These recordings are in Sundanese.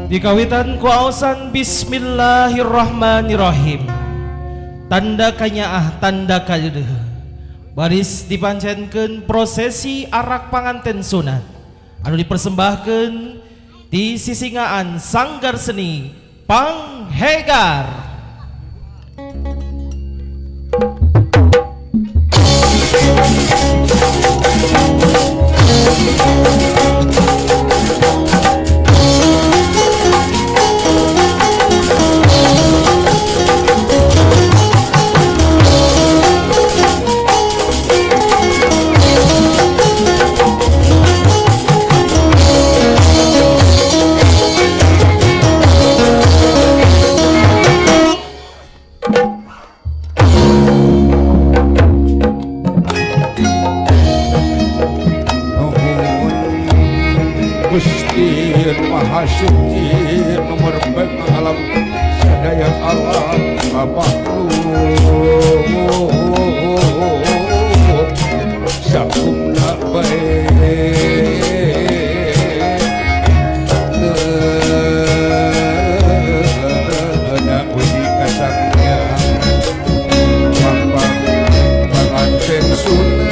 Dikawitan ku aosan Bismillahirrahmanirrahim. Tanda kanyaah, tanda kadeudeuh. Baris dipancenkeun prosesi arak panganten sunat anu dipersembahkeun di sisingaan Sanggar Seni Panghegar. Gusti Maha Suci nomor alam sadaya alam makhluk sakumna bae na uji kasangnya mapang panganten sunat.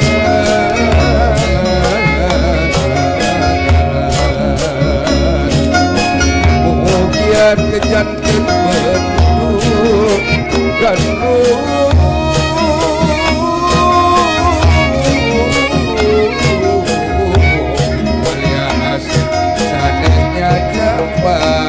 Kejanten bentuk gandrung alias sanesnya jamban.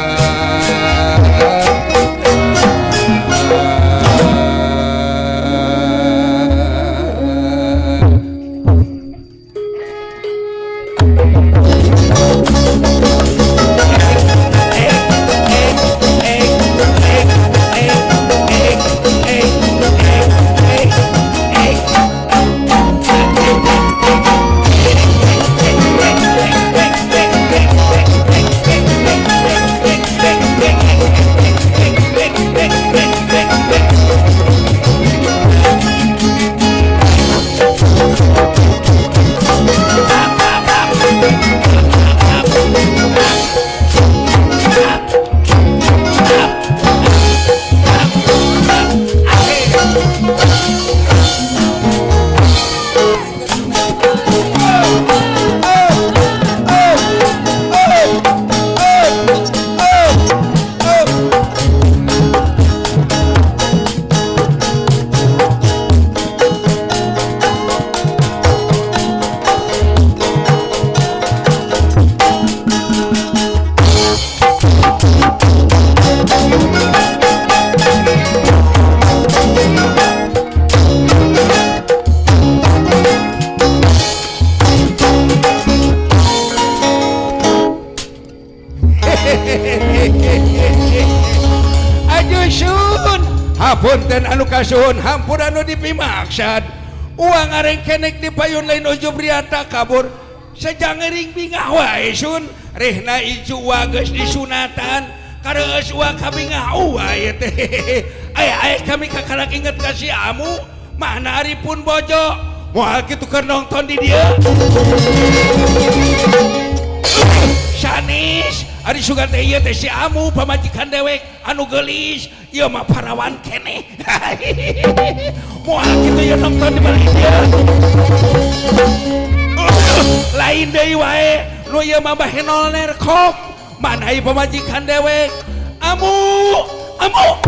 Hapunten anu kasuhun, hampun anu dipimaksad. Uang areng kenek di payun lain ujub riata kabur. Sejangering bingah wae sun. Rehna icu wageus disunatan. Kareus uang kabingah wae teh. Aya aya kami kakarak inget ka si amu. Mana ari pun bojo. Moal kitu keur nonton di dieu. Sanis ari sugan teh ieu teh si amu pamajikan dewek anu geulis. Ieu mah parawan keneh. Moal kitu ieu nonton di balik dieu. Lain deui wae nu ieu mah bahenol nerkop. Mana ieu pamajikan dewek? Amu, amu.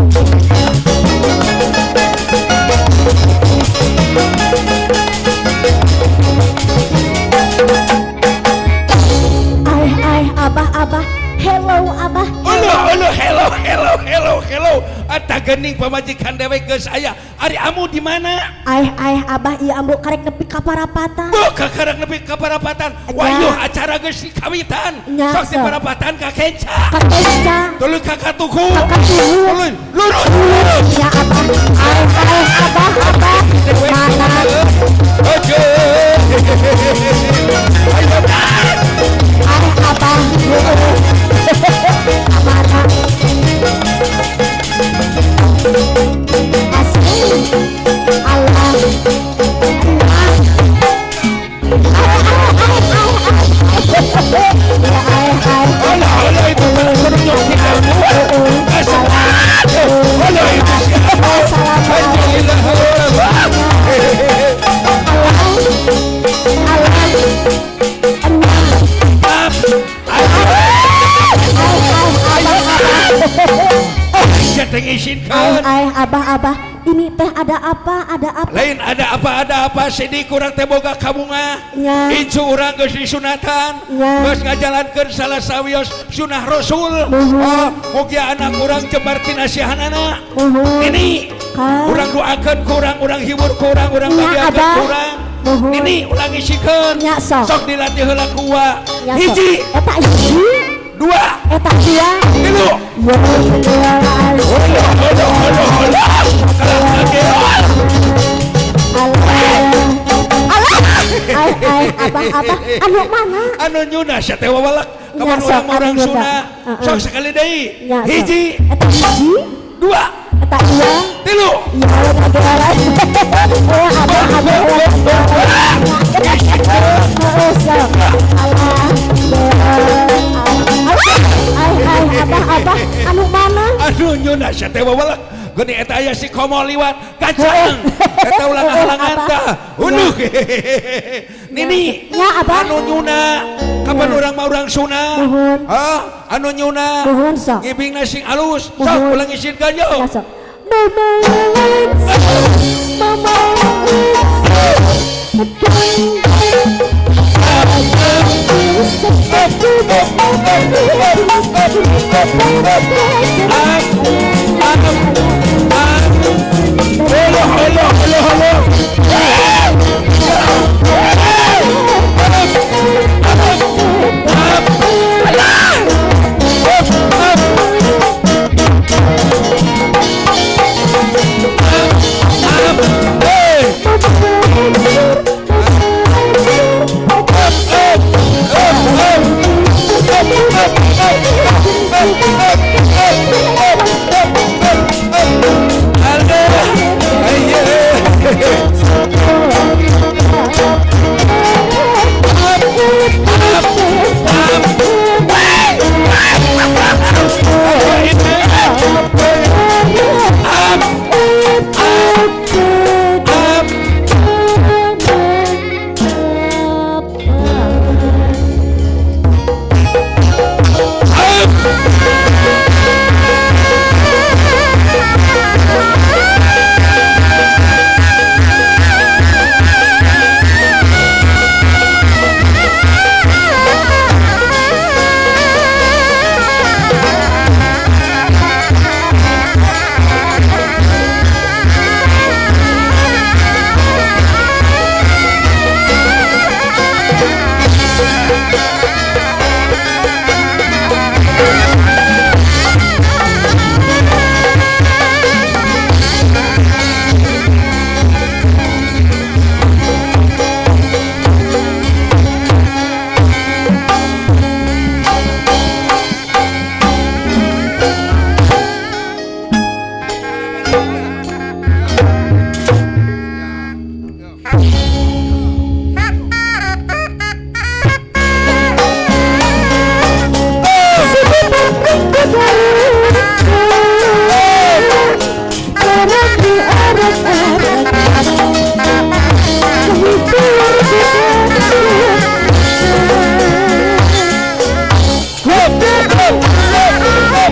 Ai ai abah abah, hello abah. Uluh uluh hello hello hello hello. Eta geuning pamajikan dewek geus aya. Ari amu di mana? Ai ai abah ieu ambu karek nepi ka parapatan. Buh, kakarek nepi ka parapatan. Wayuh acara geus dikawitan. Sok di parapatan ka kenca. Ka kenca. Tuluy ka katuku. Ka katuku. Tuluy lurus. Lurus. Ya abah. Ai ai abah abah. Mana? Ojo. Ayo. Ai abah. Mana? Asli Allah Allah. Ai ai ai ai ai. Ya ai ai. Allah Allah. teh ngisinkeun. Ai abah abah ini teh ada apa? Ada apa? Lain ada apa sedih kurang teh boga kabunga. Nya. Incu urang geus disunatan. Nya. Geus ngajalankeun salah sawios sunah Rasul. Muhun. Oh, mugia anak urang jembar tina sihanana. Muhun. Nini. Ka. Urang doakeun kurang, urang hibur kurang, urang Nya, bagiakeun Abah. kurang. Muhun. Nini ulang isikeun. Nya, sok. Sok dilatih heula ku wa. Nya, sok. Hiji, Eta hiji, dua, eta dua. tilu. Ya Holo, holo, holo, holo. Kalah lagi. Allah. Allah. Ai ai abah abah anu mana? Anu nyuna sia teh wawalak. Kapan Nya, sok, urang mah urang anu nyunda. sunah. Heeh. Sok sekali deui. Nya, sok. Hiji, Eta hiji, dua, eta dua. tilu. Ya Allah, oh, abah abah. Heeh, sok. Allah. Allah. Ai ai abah abah anu mana? Aduh nyuna sia teh wawalak. Geuning eta aya si komo liwat kacang. Eta ulah ngahalangan tah. Unduh. Nini. Ya, Abah. Anu nyuna. Kapan Ya. urang mah urang sunah? Muhun. Hah? Anu nyuna. Muhun, sok. Ngibingna sing alus. Sok Muhun. ulah ngisinkeun yo. Ya, sok. Mama Mama Up, up, up. Holo, holo, holo, holo. Up, up, up. Up, hey. Up, up, up, up. Up, up, up, up, up, up, up, up, up, up. Alah, aye. Up, up, up. Up, up, up.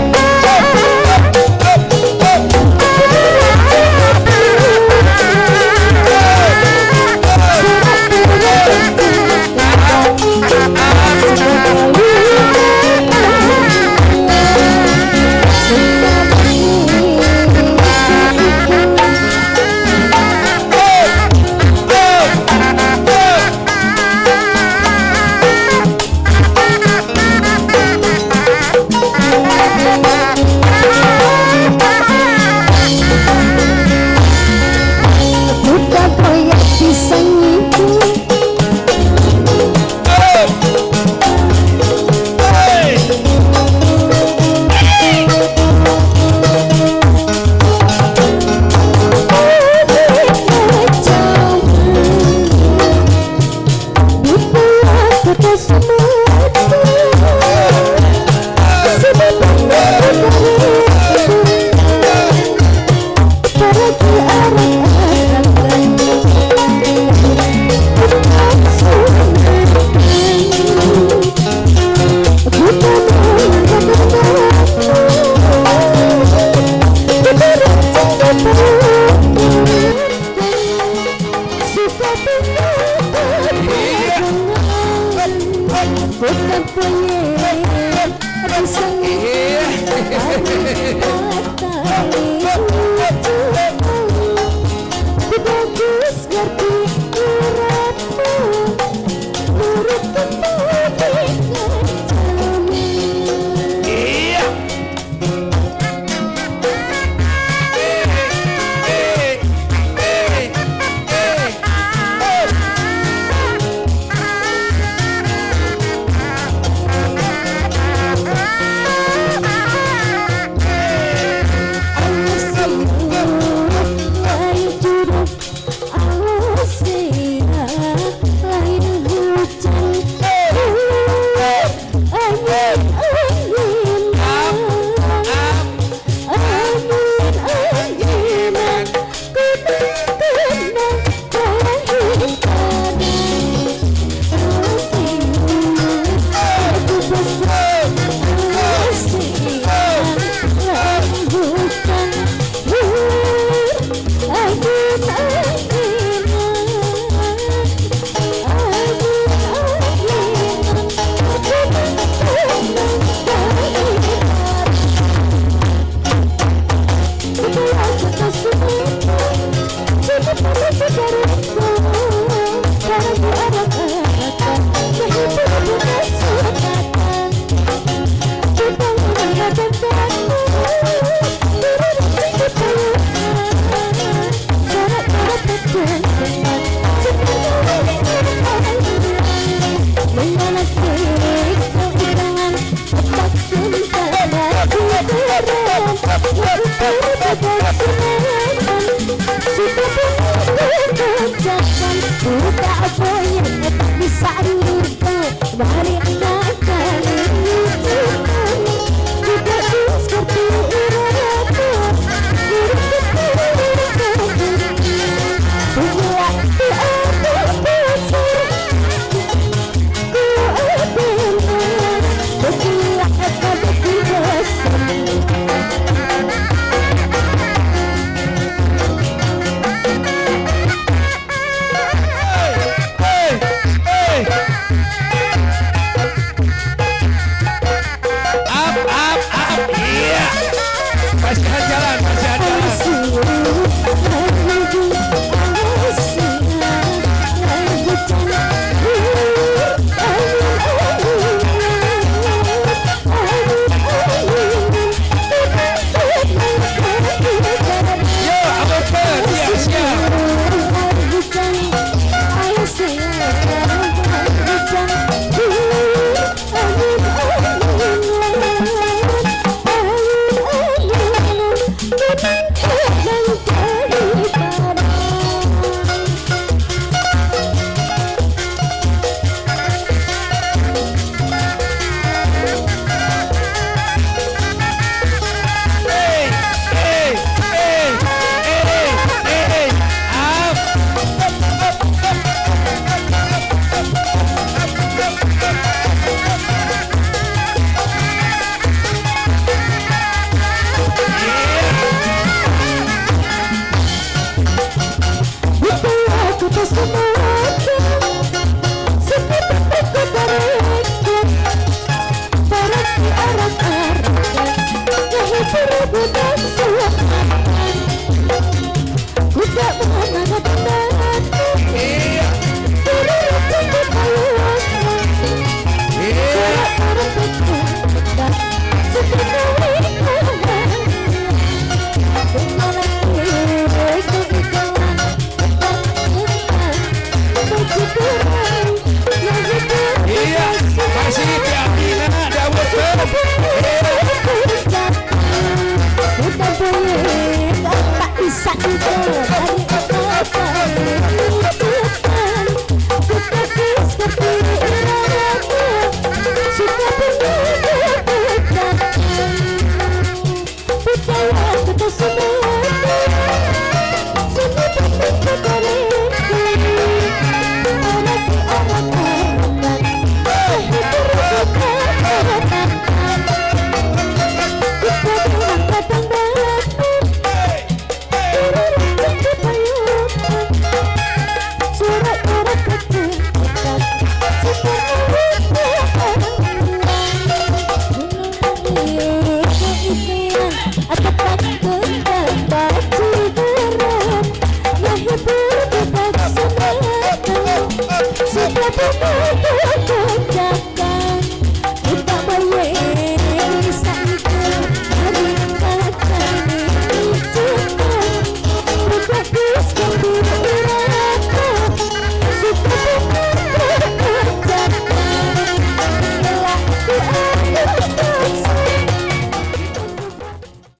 Bunyi.